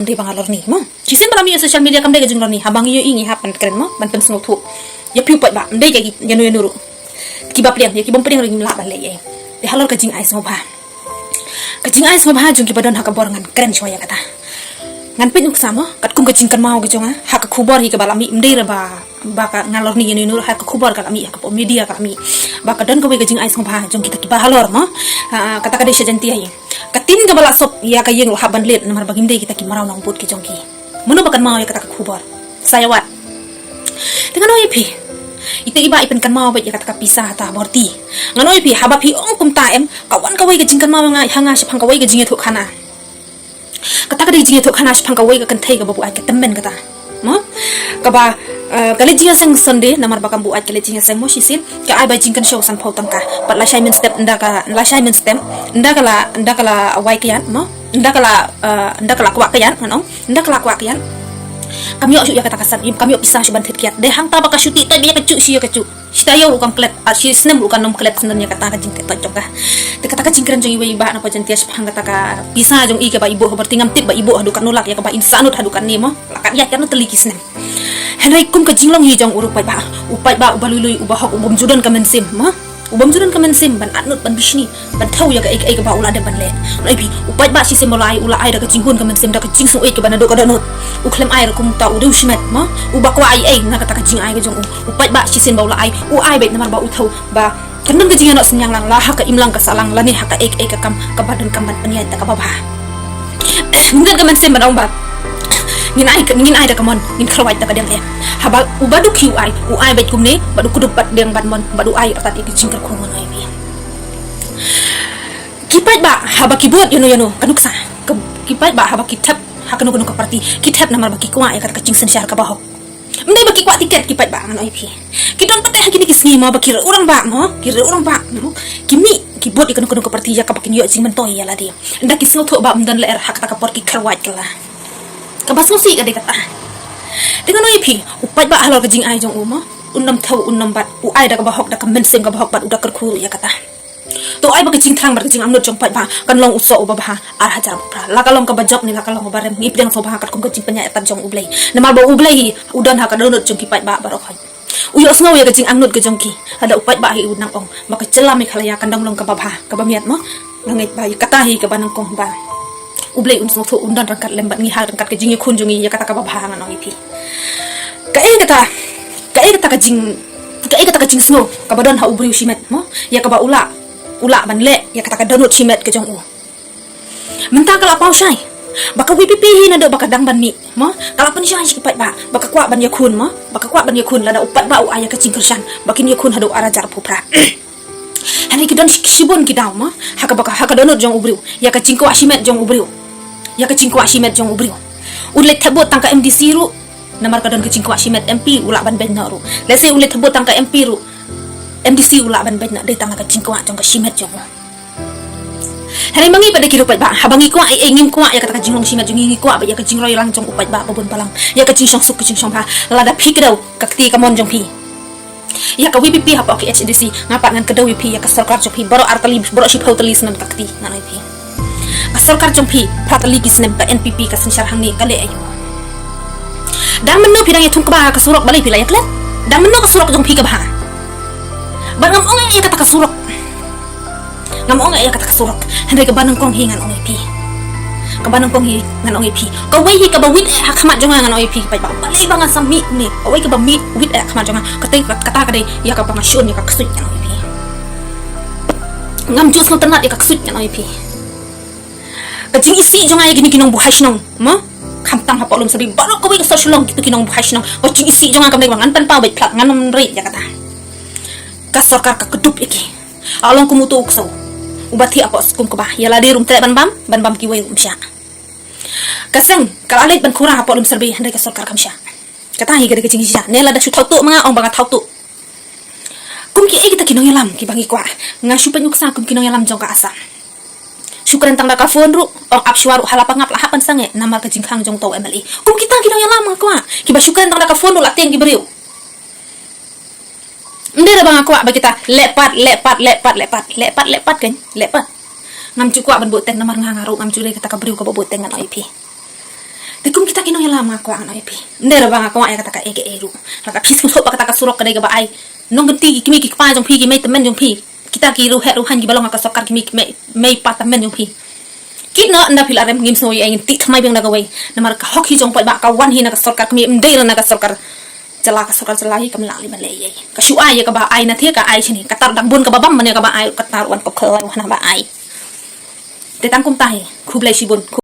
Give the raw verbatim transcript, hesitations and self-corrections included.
Ym dei ba nga lorni mo. Shisien ba la mih ïa social media kam dei ka jinglorni, haba ngi ïohi ngi hap ban kren mo, ban pynsngewthuh. Ïa phi u paidbah, ym dei ïa ki, ïa no ïa no ruh. Kiba pdiang, ïa ki bym pdiang ruh ngim lah ban leh ei. Te halor ka jingai sngewbha, ka jingai sngewbha jong kiba don ha ka bor ngan kren shuwa ïa kata. Ngan peit nuksa mo, katkum ka jingkynmaw ka jong nga ha ka khubor hi kaba la mih, ym dei re ba, ba ka nga lorni ïa no ïa no ruh, ha ka khubor ka la mih, ha ka por media ka la mih, ba ka don kawei ka jingai sngewbha jong kita kiba halor mo. Ha, kata ka dei sha Jaintia hi. Ka tin kaba la sop ïa ka ïing ruh hap ban leit, namar ba ngim dei kita ki mraw nongbud ki jong ki. Mano ba kynmaw ïa kata ka khubor? Sa ïa wad. Te ngan ong ïa phi, ite i Bah i pynkynmaw beit ïa kata ka pisa ha ta bor ti. Ngan ong ïa phi, haba phi ong kumta em, ka wan kawei ka jingkynmaw ha nga, ha nga shaphang kawei ka jingïathuhkhana. Kata ka dei jingïathuhkhana shaphang kawei ka kynthei kaba buaid, ka tymmen kata mo. Kaba, eh, ka leit jingïaseng Sunday, namar ba kam buaid ka leit jingïaseng mo shisien, ka ai bai jingkynshew sanphew tyngka. Bad lashai mynstep ynda ka, lashai mynstep ynda ka la, ynda ka la wai kyiad mo, ynda ka la, eh, ynda ka la kwah kyiad, ngan ong, ynda ka la kwah kyiad, kam ïoh shuh ïa kata ka san, kam ïoh pisa shuh ban thied kyiad. Dei hangta ba ka shu tih toit ïa ka juh, shi ïa ka juh. Shi taïew ruh kam klet, ah, shi snem ruh kam nym klet snem ïa kata ka jingtih toit jong ka. Te kata ka jingkren jong iwei i Bah na pdeng Jaintia shaphang kata ka pisa jong i kaba i buh ha bor ti, ngam tip ba i buh haduh katno lak, ïa kaba in sahnud haduh katne mo. La kat ïaid katno tylli ki snem. Hynrei kum ka jinglong hi jong u ruh paidbah, u paidbah uba lui lui, uba hok, u bym ju don ka mynsiem mo. U bym ju don ka mynsiem ban atnud, ban bishni, ban thew ïa kaei kaei kaba u la dep ban leh. Ngan ong ïa phi, u paidbah shisien ba u la ai, u la ai da ka jinghun ka mynsiem, da ka jingsngewsih kaba naduh ka dohnud. U khlem ai ruh kumta u dei u shimet mo, uba kwah ei ei na kata ka jingai ka jong u. U paidbah shisien ba u la ai, u ai beit namar ba u thew ba kan don ka jingïasyllok synñiang lang, la ha ka imlang ka sahlang, lane ha kaei kaei ka kam kaba donkam ban pynïaid da kaba bha. Ngim don ka mynsiem ban ong ba ngin ai, ngin ai da ka mon, ngin kyrwat da ka diang em. Haba uba duk hi u ai, u ai beit kumne, bad u kdup bad diang bad mon, bad u ai artat ïa ki jingkyrkhu, ngan ong ïa phi. Ki paidbah haba ki bud ïa no ïa no ka nuksa, ki paidbah haba ki thep ha kano kano ka party, ki thep namar ba ki kwah ïa kata ka jingsynshar kaba hok. Ym dei ba ki kwah tiket ki paidbah, ngan ong ïa phi. Ki don pat ha kine ki sngi mo ba ki riew rangbah mo, ki riew rangbah mo, ki mih ki bud ïa kano kano ka party ïa kaba kin ïoh jingmyntoi ïa lade. Ynda ki sngewthuh ba ym don lyer ha kata ka por ki kyrwat kylla. Kaba sngewsih ka dei kata. Te ngan ong ïa phi, u paidbah halor ka jingai jong u mo, un nym thew, un nym bat, u ai da kaba hok, da ka mynsiem kaba hok, bad u da kyrkhu ruh ïa kata. To ai ba ka jingthrang bad ka jingangnud jong u paidbah kan long u soh uba bha ar hajar arphew phra. La ka long kaba jop ne la ka long kaba rem, ngi pdiang sngewbha katkum ka jingpynïaid artat jong U Blei. Namar ba U Blei hi u don ha ka dohnud jong ki paidbah baroh khoit. U ïohsngew ïa ka jingangnud ka jong ki. Lada u paidbah hi u nang ong ba ka jylla Meghalaya kan dang long kaba bha, kaba miat mo. Nga ngeit ba ïa kata hi kaba nyngkong ba U Blei un sngewthuh, un don ryngkat lem bad ngi ha ryngkat ka jingïakhun jong ngi ïa kata kaba bha, ngan ong ïa phi. Kaei kata, kaei kata ka jing, kaei kata ka jingsngew kaba don ha u briew shimet mo, ïa kaba u lah, u lah ban leh ïa kata ka dohnud shimet ka jong u. Mynta ka la paw shai ba ka V P P hi naduh ba ka dang ban mih mo, ka la pynshai sha ki paidbah ba ka kwah ban ïakhun mo, ba ka kwah ban ïakhun, lada u paidbah u ai ïa ka jingkyrshan ba kin ïakhun haduh ar hajar arphew phra. Hynrei ki don shi-, shibun ki daw mo, ha kaba ka, ha ka dohnud jong u briew, ïa ka jingkwah shimet jong u briew, ïa ka jingkwah shimet jong u briew. Un leit thep vote tang ka M D C ruh namar ka don ka jingkwah shimet, M P u lah ban beiñ noh ruh. Lehse un leit thep vote tang ka M P ruh, M D C u lah ban beiñ noh, dei tang la ka jingkwah jong ka shimet jong u. Hynrei ma ngi pat da ki ruh paidbah, haba ngi kwah ei ei, ngim kwah ïa kata ka jinglong shimet jong ngi, ngi kwah beit ïa ka jingroi lang jong u paidbah ba bun balang, ïa ka jingshong suk ka jingshong bha. Lada phi kdew, ka kti ka mon jong phi ïa ka V P P hapoh ki H A D C, nga pat ngan kdew ïa phi ïa ka sorkar jong phi baroh ar tylli, baroh shiphew tylli snem, ka kti, ngan ong ïa phi. Ka sorkar jong phi phra tylli ki snem, ka N P P ka synshar hangne, ka leh aïu? Dang mynno phi dang ïathung kba ha ka surok balei phi la ïaklet? Dang mynno ka surok jong phi ka bha? Bad ngam ong ïa kata ka surok. Ngam ong ïa kata ka surok. Hynrei kaba nyngkong hi ngan ong ïa phi. Kaba nyngkong hi ngan ong ïa phi. Kawei hi kaba wit eh ha khmat jong nga, ngan ong ïa phi paidbah. Balei ba ngan sa mih kumne? Kawei kaba mih, wit eh ha khmat jong nga. Kata, kata ka dei ïa kaba nga shun ïa ka ksuid, ngan ong ïa phi. Ngam ju sngewtynnat ïa ka ksuid, ngan ong ïa phi. Ka jingisih jong nga ïa kine ki nongbuhai shnong mo, khamtam hapoh Lum Syrbi, baroh kawei ka sor Shillong, kito ki nongbuhai shnong. Ka jingisih jong nga kam dei ba ngan pynpaw beit phlak, ngan ym rit ïa kata. Ka sorkar ka kdup ïa ki. Ka long kum uto u ksew uba thiah hapoh skum kba, ïa lade ruh ym treh ban bam, ban bam kiwei ruh ym shah. Ka seng ka la leit ban khura hapoh Lum Syrbi, hynrei ka sorkar kam shah. Kata hi ka dei ka jingjia. Ne lada shu thaw tuh ma nga, ong ba nga thaw tuh. Kum kiei kita ki nongïalam kiba ngi kwah? Nga shu pynïuksa kum ki nongïalam jong ka Assam. Shu kren tang da ka phone ruh, ong ap shuwa ruh ha la pangap la hap ban sangeh namar ka jingkhang jong uto u M L A. Kum kita ki nongïalam nga kwah, kiba shu kren tang da ka phone ruh la tieng ki briew. Ym dei ba nga kwah ba kita leh pat, leh pat, leh pat, leh pat, leh pat, leh pat kan, leh pat. Ngam ju kwah ban buh teng namar nga, nga ruh ngam ju dei kata ka briew kaba buh teng, ngan ong ïa phi. Te kum kita ki nongïalam nga kwah ngan ong ïa phi. Ym dei re ba nga kwah ïa kata ka ei ka ei ruh. Lada phi sngewthuh ba kata ka surok ka dei kaba ai nongkynti ki kmie ki kpa jong phi, ki mei tymmen jong phi. Kita ki riewheh riewhaiñ kiba long ha ka sorkar, ki mei, mei pa tymmen jong phi. Kit noh, ynda phi la rem ngim sngew ei ei, ngin tih thymmai biang da kawei. Namar ka hok hi jong paidbah ka wan hi na ka sorkar kmie, ym dei re na ka sorkar jylla, ka sorkar jylla hi kam lah leh ban leh ei ei. Ka shu ai ïa kaba ai na thie ka ai shane. Kata ruh dang bun kaba bam ban ïa kaba ai, kata ruh wan kop khlaiñ hana ba ai. Te tang kumta hi. Khublei shibun.